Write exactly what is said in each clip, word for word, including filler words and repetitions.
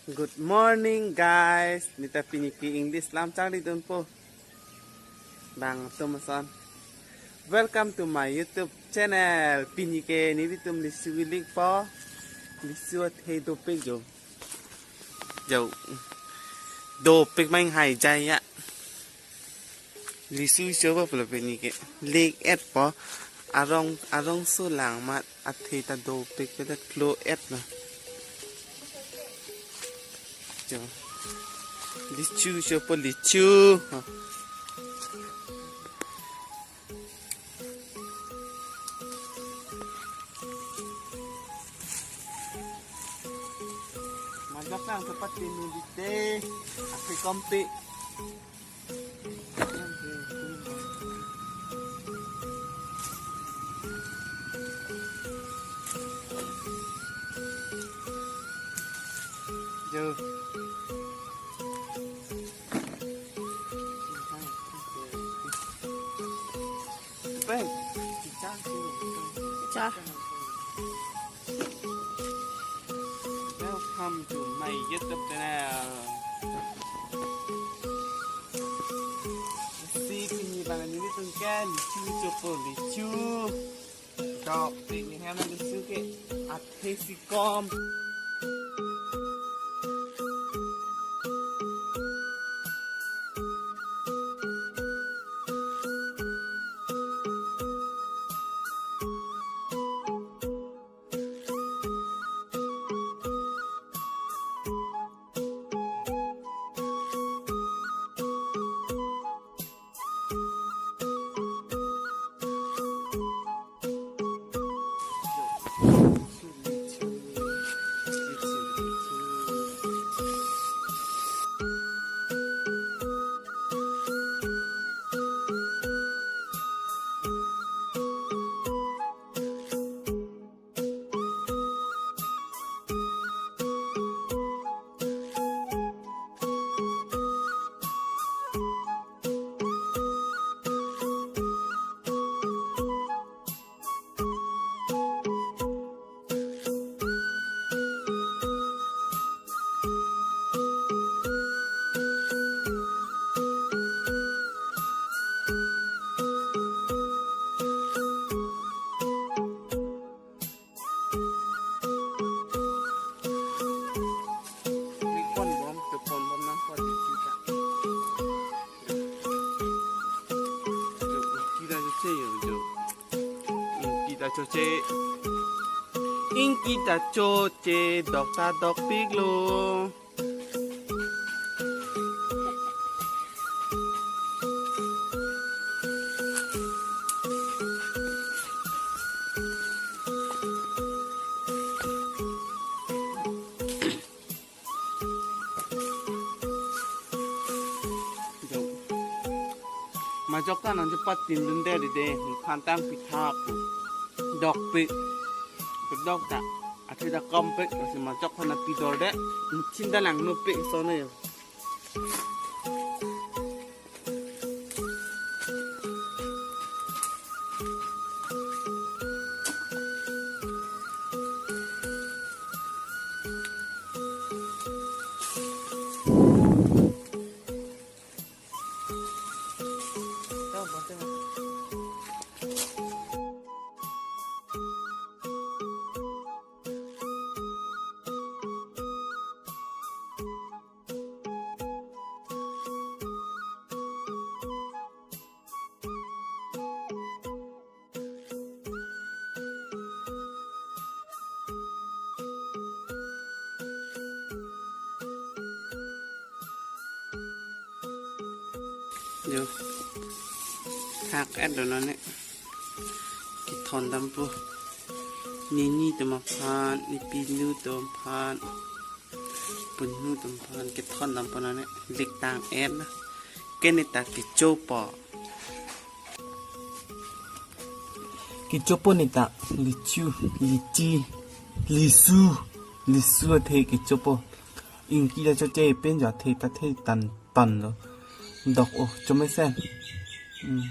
Good morning, guys. Neta pini ke English lam charlidunpo. Bang atum ason. Welcome to my YouTube channel. Pini ke nelitum lisu likpo. Lisu athe dopik jo. Jo. Dopik main hai jaya. Lisu chopo pulo pini ke. Lik-etpo. Arong, arongso lang mat athe ta dopik ke ta klo-et lo. Jo. Lisu chopo lisu. Majok nang seperti ini dite. Aku kompi. Jo. Peng. Cha. Welcome to my YouTube channel. Si pini bang nelitum ke lisu chopo lisu. Dopik ni hem lisu ke athe si kom. Ni pon bom, tu pon bom nang pon di kita. Jo, kita choche yo, jo. Ingki ta choche. Ingki ta choche, dok ta dopik lo. Jo. Majok ta nang chepat tin dun de de, phan tang pitha pu. Dopik. Dok ta. Athe ta kompik, si majok phan pidor de. Chinta lang nupik sono yo. Jo. Thak-et do non ne. Kethon dampo. Nini atum aphan, nepinu atum aphan. Punu atum aphan kethon dampo non ne. Lik tang-et na. Ke neta kechopo. Kechopo neta lichu, lichi, lisu, lisu athe kechopo. Ingki ta choche pen jo athe ta the tan pan lo. Dok o, chomesen. Hmm.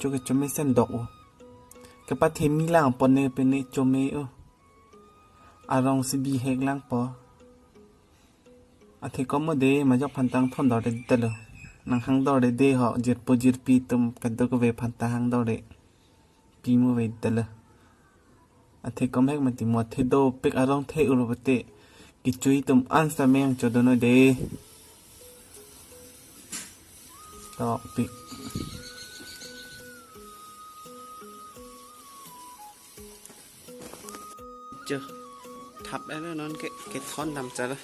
Choke chomesen dok o. Kepathe mi lang pon ne pen ne chome o. Arong si bihek langpo. Athe kom mo de, majok aphan ta hang thondor de talo. Nang hang dor de de ho, jirpo jirpi atum kadokave aphan ta hang dor de. Pi mo ve talo. Athe kom hek mati mo, athe dopik arong the uro pute. Kechui atum an sameng chodono de. Dopik. Cho. Thap elo non ke, kethon dam chalo.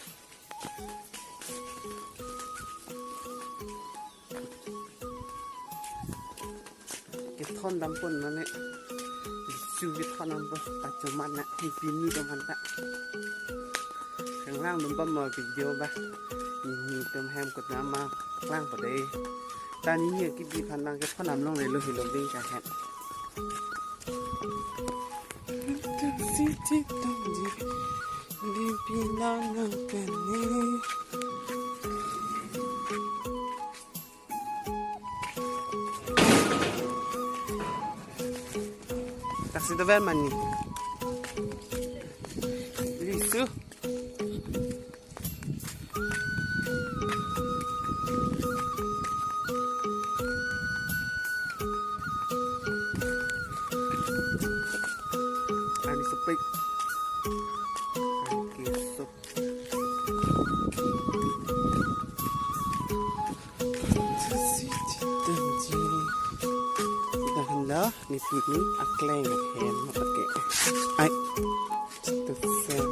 Kethon dam pon mane. Su kethon dam pon. Pachoman na. Pini do man ta. Kanglang dum bam mo video ba. Nini atum hem kut nama. Klang pa de. Ta nini kibi aphan nang kethon dam longle lo helo ding ka hem. Tum si ti tum di, di pi na na ka ne. Taksi dover mani. Lisu. Ani sepik. Oke, so. Dah hendak ni pini akleng hem pakai. Ai. Cetu sel.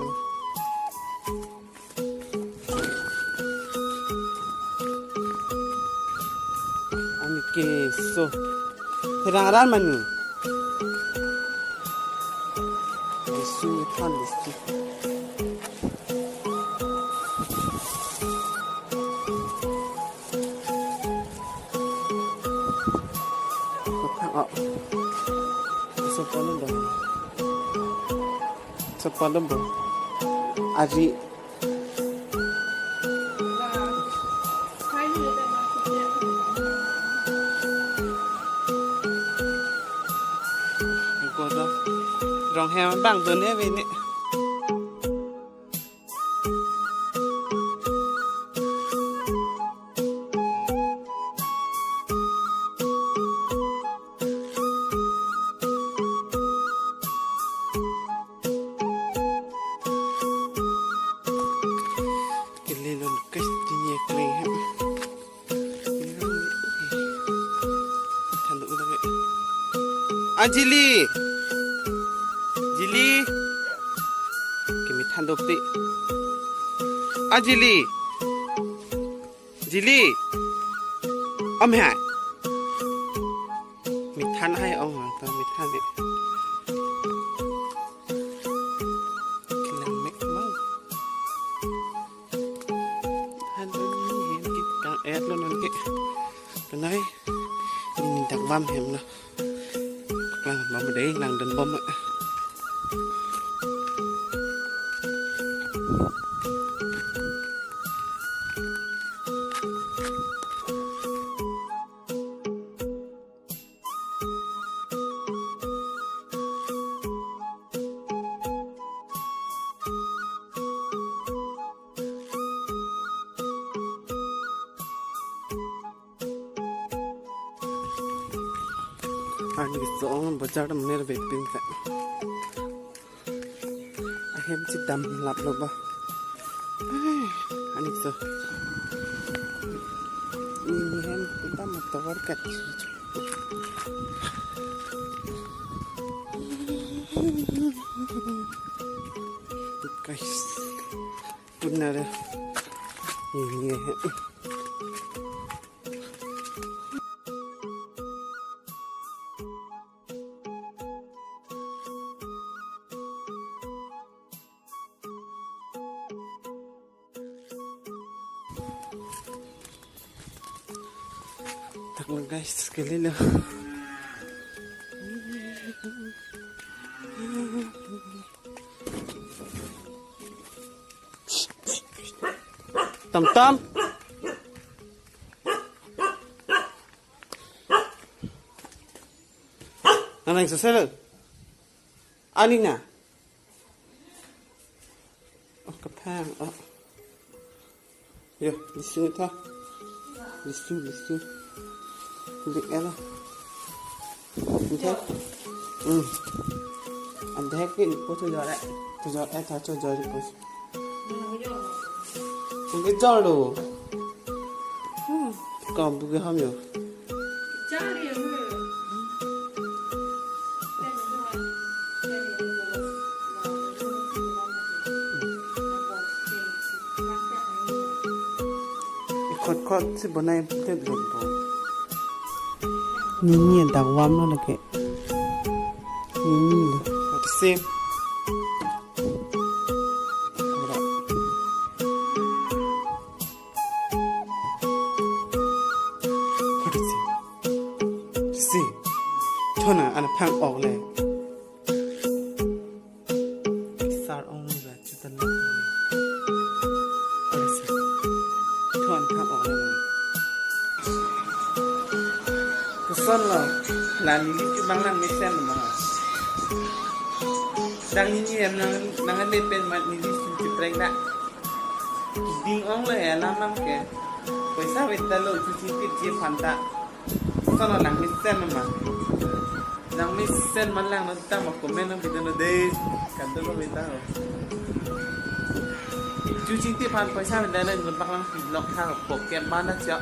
Ami keso. Terang aran mani. Isu than isu. Kotang, oh. Sopan dong. Sopan dong. Aji. Rong hem bang dun he vini. Kelelon guys, tini akleng hem. Than do udah ke. Ajili. Jili. Kami than do pe. Ajili. Jili. Om hai. Mi than hai ong ha, to mi than de. Kilang mek mau. Han do ni hem ki kang et lo non ke. Penai. Ni dak bam hem lo. Klang bam dei, nang den bam. Ani song bajar mer vepin ka. Ahem si dam lap lo ba. Ai, ani so. Ini hem kita motor kat. Guys, benar ya. Ini hem. Taklo guys, kalilo. Tam tam. Nang nang sesel. Ani na. Oh, kaphang. Oh. Yo, lisu tha. Lisu, lisu. Big ela. Ante. Hmm. Ante ke ipo chojor-e. Chojor-e tha, chojor-e ipo. Ante jor do. Hmm. Kam bu ke ham yo. Khot khot si bonai pute dum po. Nini dak vam lo lake. Nini lo. Ate same. Ora. Ate same. Si. Thona an phang-ok le. Sar ong ba chutan. Thon phang-ok le. Koson lo. La neli chubang nangmesen ma. Dang nini hem nang, nanglepen mat neli si chiprek da. Ding-ong lo ya lam nang ke. Poisa vek ta lo chuchi pit chi phanta. Koson lo nangmesen ma. Nangmesen ma lang non ta ma comment nangpidun non dei. Kadokave ta ho. Chuchi pit phan poisa vek ta lo ngun bak lang pi lok tha ho. Poke mana cha.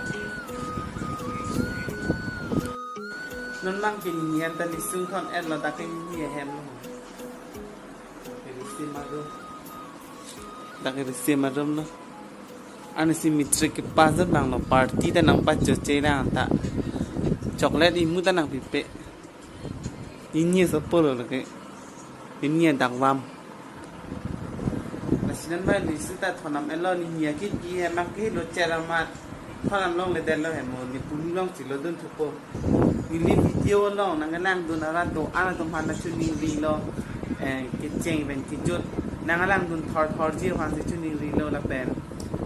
Non mang ke nini hem ta lisu thon-et lo ta ke nini hem lo. Dak isi marum. Dak isi marum no. Ani si matric kepass abang lo party ta nangpachoche lang ta. Chocolate imu ta nangpipe. Nini so pulo lake. Nini dak vam. Lasi non ba lisu ta thon nam-et lo nini akit i hem ke lo chera mat. Thon nam longle det lo hem mo, neli pulu long chilo dun thupo. Neli video long nangkelangdun arat do-an atum aphan nangchiningri lo, eh, kecheng pen kejut. Nangkelangdun thor thorji aphan si chiningri lo lapen.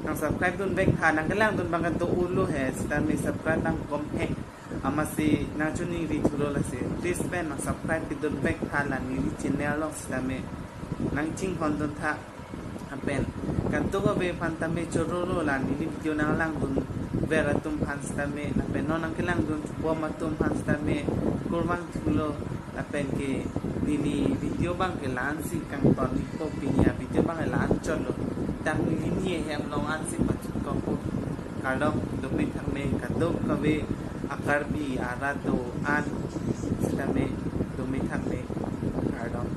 Nang subscribe dun vek tha, nangkelangdun abang kedo-o lo he, sitame subscribe nangkam he. Amatsi nangchiningri thulo lasi. Please pen nang subscribe pidun vek tha la neli channel long sitame. Nangchinghon dun tha. Lapen kadokave aphan tame choro lo la neli video nanglangdunver atum aphan sitame, lapen non nangkelangdun chubom atum aphan sitame, kurvangthu lo, lapen ke neli video abang ke la-ansi kangton-ikpo, pini avideo abang ke la-an chot lo. Dak neli nini hem along ansi pachut kok po. Kardom, dome thakme, kadokave a-Karbi arat do-an sitame, dome thakme, kardom.